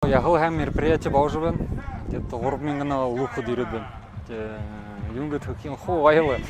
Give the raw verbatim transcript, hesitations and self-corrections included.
Ехэл һайн мероприятие боложо байна. Где-то гурбан мянган лэ хүбүүд ерээд байна. Тээ, юун гээд хэлэхэ юм, хуу баялаг.